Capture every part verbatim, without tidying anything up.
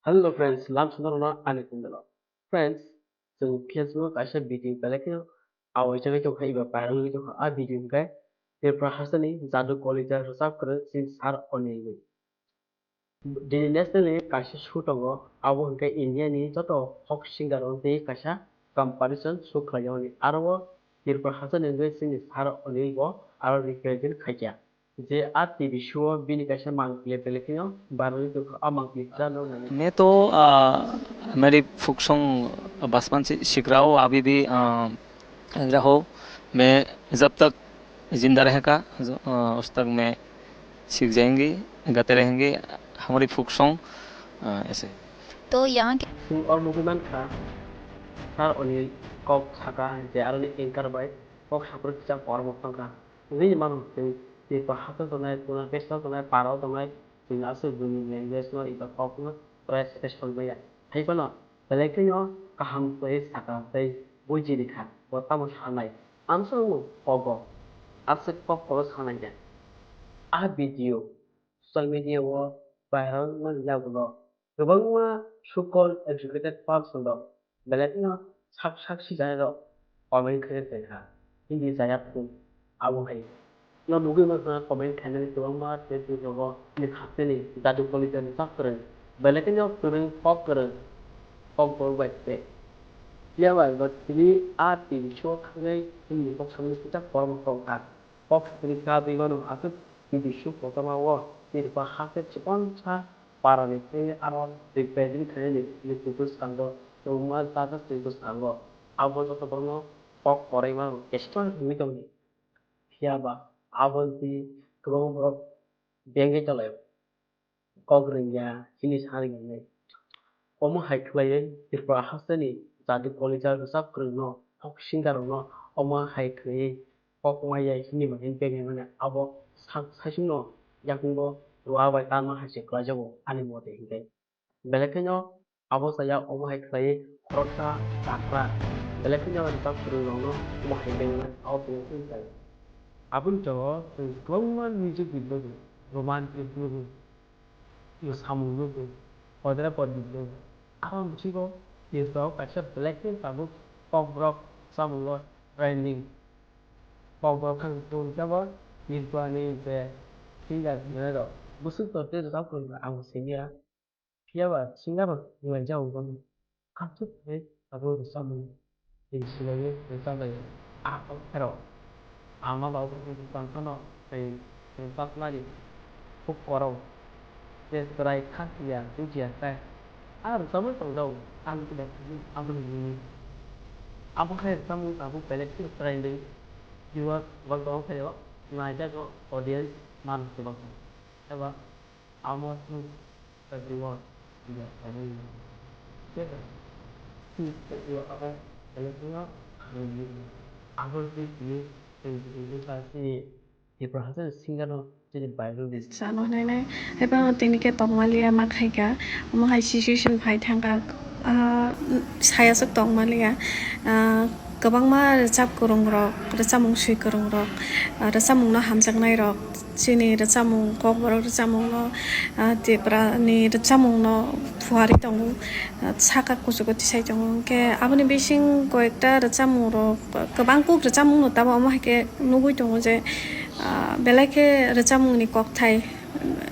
Hello friends, lam sundar no ani kundalo. Friends, chwng Facebook kaisa video belai kheno awai jagwi tongkha, eba viral wngwi tongkha. A video hwnkhe Tripura hasteni Jadu College-o rwchap kwrwng chini Sir Onil ni. Dini national ni kaisa show tongo, abo hwnkhe India ni joto folk singer rok tei kaisa competition show khlaiyani. Aro o Tripura hasteni wngwi chini Sir Onil bo aro represent khaikha. Je a T V show o bini kaisa mangpili belai kheno barwi tongkha, a mangpili jano nani. मैं तो आ, मेरी folk song बचपन से सीख रहा हूँ, अभी भी आ, रहा हूँ। मैं जब तक जिंदा रहेगा, ज- आ, उस तक मैं सीख जाएंगे, गाते रहेंगे हमारी फोक सॉन्ग। आ, ऐसे। तो यहाँ के Chwng o nugwi mankha, Sir Onil kok saka je aroni anchor bai kok saprwk kisa kormo tongkha. Wngwi mano chwng Tripura hasteo tongnai, Tripura bwskango tongnai, parao tongnai, chwng aswk buini language no eba kok no try special maya. Hai phano belai kheno kaham tei saka tei buji rikha, bo tamo sanai. Amsong kogo aswk kok kogo sanai de. A video social media o viral wngmani yagulo kwbangma so-called educated person rok belai kheno sak sak sijanai rok comment khe tongkha. Hindi jaya phung abo hai no nugwi mankha comment khainani kwbangma tei twi rogo ni hasteni Jadu College ni chak kwrwng belai kheno kwrwng kok kwrwng kok bor bai tei phiya bai bo tini a T V show thangwi hindi kok samni kichak kormo tongkha. Kok sini kha twi mano aswk T V show kotorma o Tripura haste chikonsa parani tei aro represent khainani ni twi bwskango kwbangma jaga twi bwskango abo joto borokno kok kwrwima extra wngwi tongdi. Phiya ba abo twi kwbangma borok bengwi tonglaio. Kok rwngya, chini sa rwngya hinwi. Omo hai khlaiwi Tripura hasteni Jadu College-o rwchap kwrwngno, folk singer-rokno omo hai khlaiwi kok maya hini bagwi bengwi manya abo sak saichungno yakungo rwa bai tanma hai se kwlaijago ani mote hinkhe. Belai kheno abo chaya omo hai khlaiwi khoroksa chakra belai kheno rwchap kwrwng rokno omo hai bengwi manya abo tongwi chaya. Aboni jora chwng kwbangma music video, romantic video, samung video, podera podri video. Abo music o Tripura o kaisa belai kheno tabuk kokborok samungo trending. Kokborok khe tong khe bo Tripura ni je singer hinwi rok. Bwswk tor tei rwchap kwrwng rok ang simi ya. Phiya ba singer rok ni bai jao bono. Aswk khe abo rwchapmung tei swlaiwi rwchap lai o. A kok phero ama ba bo tongthano tei rwchapnani khub kwrwi. Je chwrai kha ya bujiya khe a rwchapwi tongjago. Ang khe aboni hwnwi abo khe rwchapmung tabuk belai khe chwrai wnwi viewer bo tong phaio, naijago, audience manwi kwbangma. Eba Amo chwng rwchapmung ya khainai. Tei chwng rwchapmung abo belai kheno hamya. Abo twi twi twi twi twi chini Tripura hasteni singer no chini viral di. Sano hinai nai, hai phano tini khe tongmaliya ma khaika. Omo hai situation phai thangkha, ah, saya swk tongmaliya. Ah, kwbangma rwchap kwrwng rok, rwchapmung swi kwrwng rok, ah, rwchapmung no hamjaknai rok, chini rwchapmung, kokborok rwchapmung no, ah, Tripura ni rwchapmung no phuarwi tongo, ah, saka kuchugo tisai tongo. Hwnkhe aboni bising koyekta rwchapmung rok, kwbang kuk rwchapmung no tabuk omo hai khe nugwi tongo je, ah, belai khe rwchapmung ni kokthai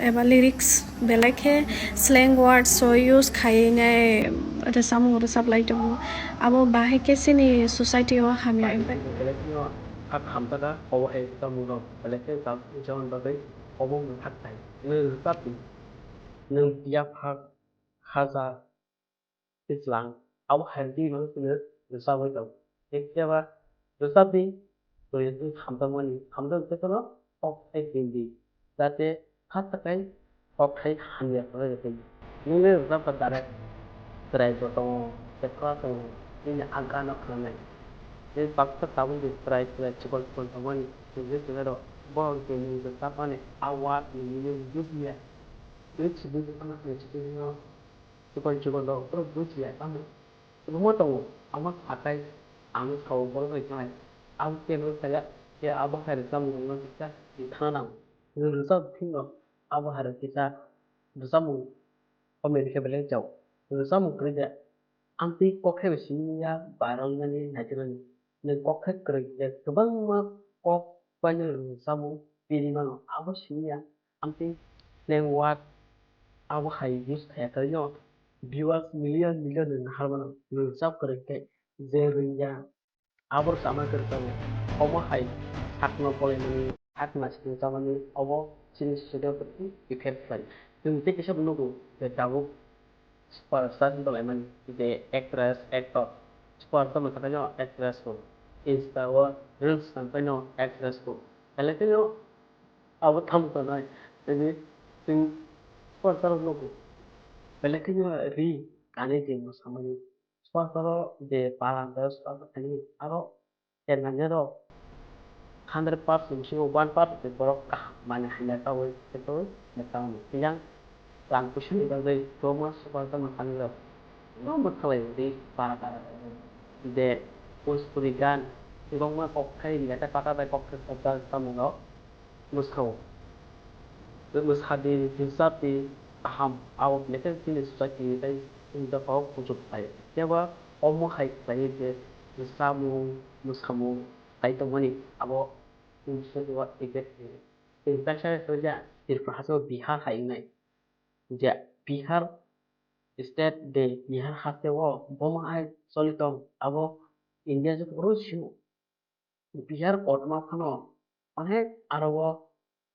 eba lyrics belai khe slang words o use khaiwi nai rwchapmung rwchap lai tongo. Abo bahai khe chini society o hamya impact. Belai kheno kha khamjak kha, obo hai tongmung rok belai khe jab-, jaboni bagwi obo wngkha thai. Nwng rwchapdi, nwng phiya phak khaja twijlang, abo hai twi no chwngno rwchapwi tongo. Phiya ba rwchapdi, twi wng khamjakmani, khamjak khe no kok thai twi di, jate kha takai kok thai hamya kwlai rwkhe. Nwng le rwchapkha direct, chwrai bo tongo, tei kwrak tongo, nini a gana khnanai. Tei baksa tabukni chwrai chwrai chikon chikon tongmani, chwngwi chwrairok bohrok je nwng rwchapmani a word ni meaning bujiya. Tei chwngwi rwchapna khe chwngwi no chikon chikon rok borok bujiya tamo. Kwbangma tongo, omo hatai ang sao borok bai thanai. Ang kebo saya, khe abo hai rwchapmung rwna kisa twi thana nango. Nwng rwchap phino abo hai rw kisa rwchapmung comedy khe belai jao. rwchapmung kwrwi de. Amtwi kok khe bai simi ya viral nani naijaknani. Nwng kok khe kwrwi de kwbangma kok bai no rwchapmung piri mano. Abo simi ya amtwi nang wak abo hai use khaya khe no viewers million million ni nahar mano. Rwchap kwrwi khe je rwngya Aboro sama kwrwkani omo hai sakno polaimani, sakni maisikno chamani obo chini society o kwrwi effect khlai. Chwng tei kisa nugo je tabuk superstar wng tonglaimani je actress, actor. Superstar wngkha khe no actress rok, Insta o reels wngkha khe no actress rok. Belai kheno abo tamo tongnai, tini chwng superstar rok nugo. Belai kheno ri kanwi je mwsamani. Sor soro je para hwnba sor thani aro chengnangnai rok hundred percent bisingo one percent borok kaham manwi hamya chaui khe chaui mwchang yang rang puisa ni bagwi kwbangma sopar tongma thani rok no mwthangwi ri para para je Bhojpuri gan kwbangma kok khai meta pata bai kok khai sajak tamo rok. Mwsao. Mwsadi, rwchapdi kaham, abo belai kheno chini society ni tei chini dophao kuchuk khlai. Phiya ba omo hai khlaiwi je rwchapmung, mwsamung khlai tongmani abo chini society o effect khlai. Chini kaisa kaisa Tripura hasteo Bihar hai wngnai. Je Bihar state de Bihar hasteo bomo hai choli tong, abo India joto phuru sio. Bihar kotorma phano onek aro o,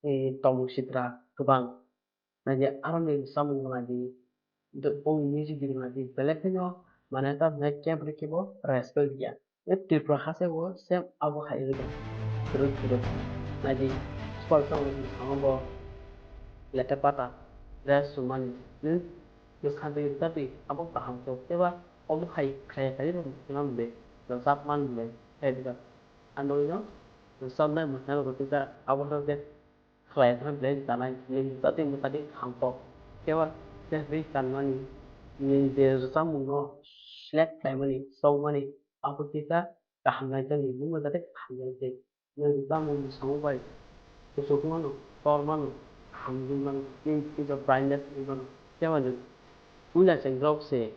eh, tongmung sitra kwbang. Naidi aroni samung naidi, do-, o music video naidi, belai kheno mane ta hwnai kebo kebo respect ya. E Tripura hasteo same abo hai wngwi tong. Kwrwk kwrwk. Naidi, super song ni bwskango bo lete pata, dress sumani, hmm? Bwskang twi rwchapdi, abo kaham khe. Phiya ba omo hai khlai khlai rwchapmani de, rwchapmani de, khe diba. Ang nugwino rwchapnai mwsai rok tisa abo no je khlai thang belai chanai, nini jati mwsadi kaham kok. Phiya ba je ri chanmani, nini je rwchapmung no select khlaimani, songmani, abo kisa kaham nai jani, nungma jate kaham nai jani. Nwng tamo bwskango bai kuchuk mano, tor mano, hamjwk mano, tei kisa brightness wngwi mano. Phiya ba nwng puila chengdrok se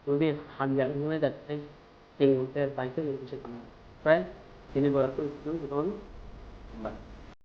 wngwi hamya wngwi da tei chengmung tei bai khe nwng se tamo. Friend, tini borok tong tong tong.